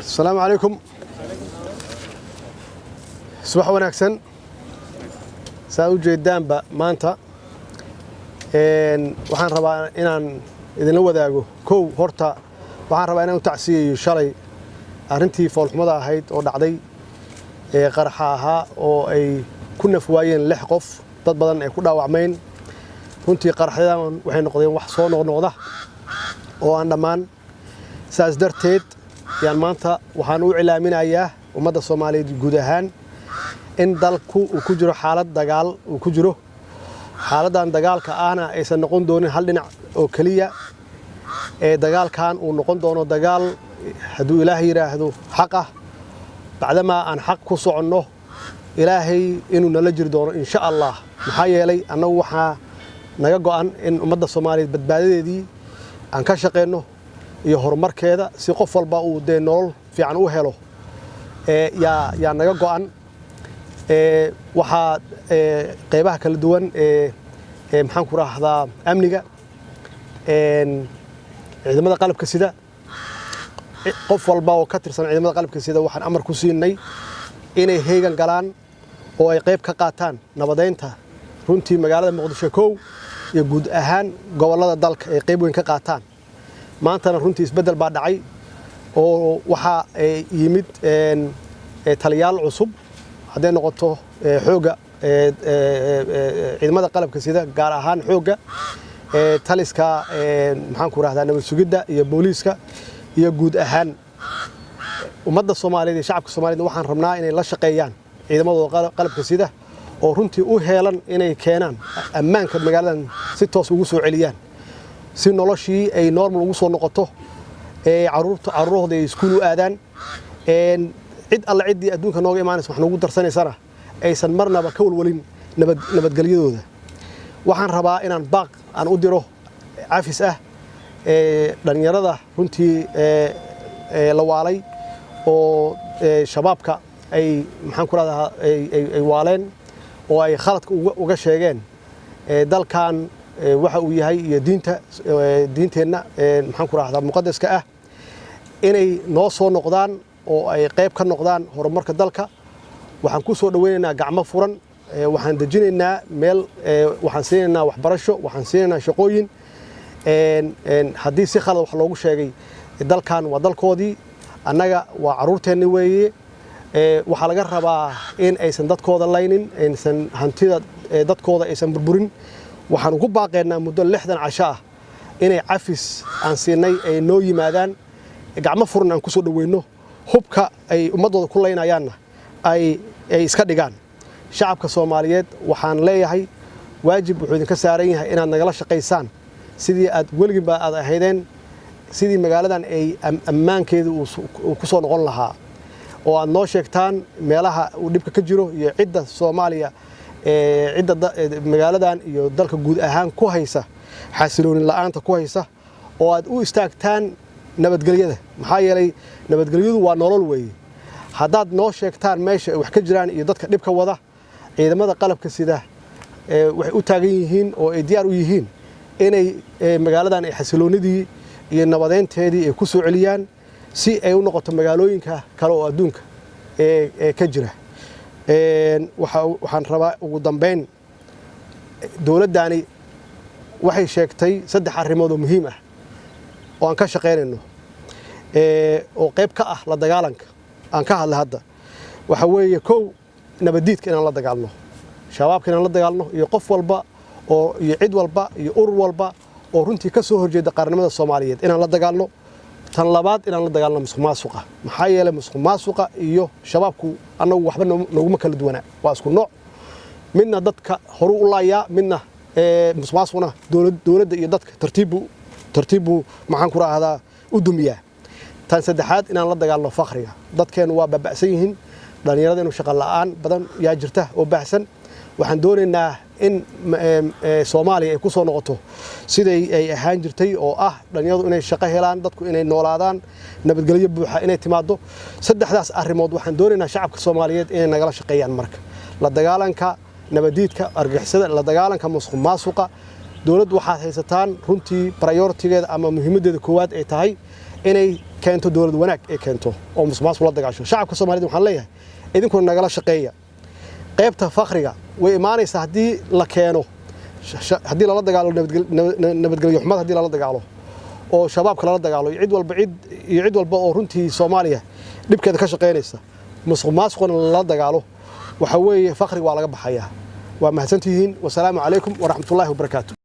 Asalaamu calaykum, subax wanaagsan. Saa u jeedaanba, maanta waxaan rabaa inaan idinla wadaago. Kow, horta waxaan rabaa inaan u tacsiyeeyo shalay arrintii foolxumada ahayd oo dhacday ee qaraxa ahaa oo ay ku naf waayeen 6 qof, dad badan ay ku dhaawacmeen. Runtii qaraxyadan waxay noqdeen wax soo noqnoqda oo aan dhammaan. Saas darteed yaan maanta waxaan u cilaaminayaa ummadda Soomaaliyeed guud ahaan in dalku uu ku jiro xaalad dagaal uu ku jiro, xaaladdan dagaalka ahna aysan noqon doonin hal dhinac oo keliya ee dagaalkan uu noqon doono dagaal, hadduu Ilaahay yidhaahdo, xaq ah. Bacdamaa aan xaq ku soconno, Ilaahay inuu nala jiri doono, insha Allah. Maxaa yeelay, annagu waxaa naga go'an in ummadda Soomaaliyeed badbaadadeedii aan ka shaqeyno iyo horumarkeeda, si qof walba uu dee nolol fiican u helo yaa naga go'an. Waxaa qeybaha kala duwan ee maxaan ku rahdaa amniga, ciidamada qalabka sida, qof walba oo ka tirsan ciidamada qalabka sida waxaan amar ku siinay inay heegan galaan oo ay qayb ka qaataan nabadeynta runtii magaalada Muqdisho kow iyo guud ahaan gobollada dalka ay qayb weyn ka qaataan. Maantana runtii isbeddel baa dhacay oo waxaa yimid taliyaal cusub, hadday noqoto xoogga, ciidamada qalabka sida, gaar ahaan xoogga, taliska maxaan ku rahdaa nabad sugidda iyo booliiska iyo guud ahaan ummadda Soomaaliyeed iyo shacabka Soomaaliyeed. Waxaan rabnaa inay la shaqeeyaan ciidamadooda qalabka sida oo runtii u heelan inay keenaan ammaanka magaaladan, si toos ugu soo celiyaan, si noloshii ay normal ugu soo noqoto, ee caruurta caruurahooda ay iskuul u aadaan, cid alle ciddii adduunka nooga imaanaysa wax noogu darsanaysana aysan marnaba ka walwalin nabadgelyadooda. Waxaan rabaa inaan baaq aan u diro cafis ah dhalinyarada runtii la waalay oo shabaabka ay maxaan ku rahdaa ay waaleen oo ay khaladka uga sheegeen dalkan waxa uu yahay iyo diinta diinteenna maxaan ku rahdaa muqadaska ah, inay noo soo noqdaan oo ay qayb ka noqdaan horumarka dalka. Waxaan ku soo dhaweynaynaa gacmo furan, waxaan dejinaynaa meel, waxaan siinaynaa waxbarasho, waxaan siinaynaa shaqooyin. Haddii si khalad wax loogu sheegay, dalkan waa dalkoodii, annaga waa carruurteenni weeye. Waxaa laga rabaa in aysan dadkooda laynin, aysan hantida dadkooda aysan burburin. Waxaan ugu baaqaynaa muddo 60 casho ah inay cafis aan siinay ay noo yimaadaan, gacmo furan aan kusoo dhaweyno, hubka ay ummaddooda ku laynayaanna ay iska dhigaan. Shacabka Soomaaliyeed waxaan leeyahay, waajib wuxuu idinka saaran yahay inaad nagala shaqaysaan sidii aad weliginba aad ahaydeen, sidii magaaladan ay ammaankeedu uu ku soo noqon lahaa, oo aad noo sheegtaan meelaha uu dhibka ka jiro iyo cidda Soomaaliya, cidda magaaladan iyo dalka guud ahaan ku haysa xasiloonin la'aanta ku haysa, oo aad u istaagtaan nabadgelyada. Maxaa yeelay, nabadgelyadu waa nolol weeye. Haddaad noo sheegtaan meesha ay wax ka jiraan iyo dadka dhibka wada, ciidamada qalabka sida waxay u taagan yihiin oo ay diyaar u yihiin inay magaaladan ay xasiloonidii iyo nabadeynteedii ay ku soo celiyaan, si ay u noqoto magaalooyinka kale oo adduunka ee ka jira. Waxaan rabaa ugu dambeyn, dowladdani waxay sheegtay 3 arrimood oo muhiim ah oo aan ka shaqaynayno oo qayb ka ah la dagaalanka aan ka hadlay hadda. Waxa weeye, kow, nabaddiidka inaan la dagaalno, shabaabka inaan la dagaalno, iyo qof walba oo iyo cid walba iyo urur walba oo runtii ka soo horjeeda qaranimada Soomaaliyeed inaan la dagaalno. Tan labaad, inaan la dagaalno musuq maasuqa. Maxaa yeelay, musuq maasuqa iyo Shabaabku annagu waxba nooguma kala duwanaa, waa isku nooc. Midna dadka horuu u laayaa, midna musuq maasuqna dowladda iyo dadka tartiibbu tartiibbuu, maxaan ku rahdaa, u dumiyaa. Tan saddexaad, inaan la dagaalno fakhriga. Dadkeennu waa baaba'san yihiin, dhallinyaradeennu shaqo la'aan badan yaa jirta oo baahsan. Waxaan doonaynaa in Soomaaliya ay ku soo noqoto siday ay ahaan jirtay, oo ah dhallinyaradu inay shaqo helaan, dadku inay noolaadaan, nabadgelyo buuxa inay timaado. Saddexdaas arrimood waxaan doonaynaa shacabka Soomaaliyeed inay nagala shaqeeyaan. Marka la dagaalanka nabadiidka, argagixisada, la dagaalanka musuq maasuqa, dowladdu waxaad haysataan runtii priority-geeda ama muhiimaddeeda koowaad ay tahay inay keento dowlad wanaag ay keento oo musuq maasuq la dagaasho. Shacabka Soomaaliyeed waxaan leeyahay, idinkuna nagala shaqeeya. Qaybta fakhriga way imaanaysaa haddii la keeno, haddii lala dagaalo nabadgelyo xumada, haddii lala dagaalo oo Shabaabka lala dagaalo iyo cid walba, cid iyo cid walba oo runtii Soomaaliya dhibkeeda ka shaqaynaysa, musuq maasuqna lala dagaalo, waxa weeye fakhriga waa laga baxayaa. Waa mahadsantihiin. Wasalaamu calaykum waraxmatullaahi wabarakaatu.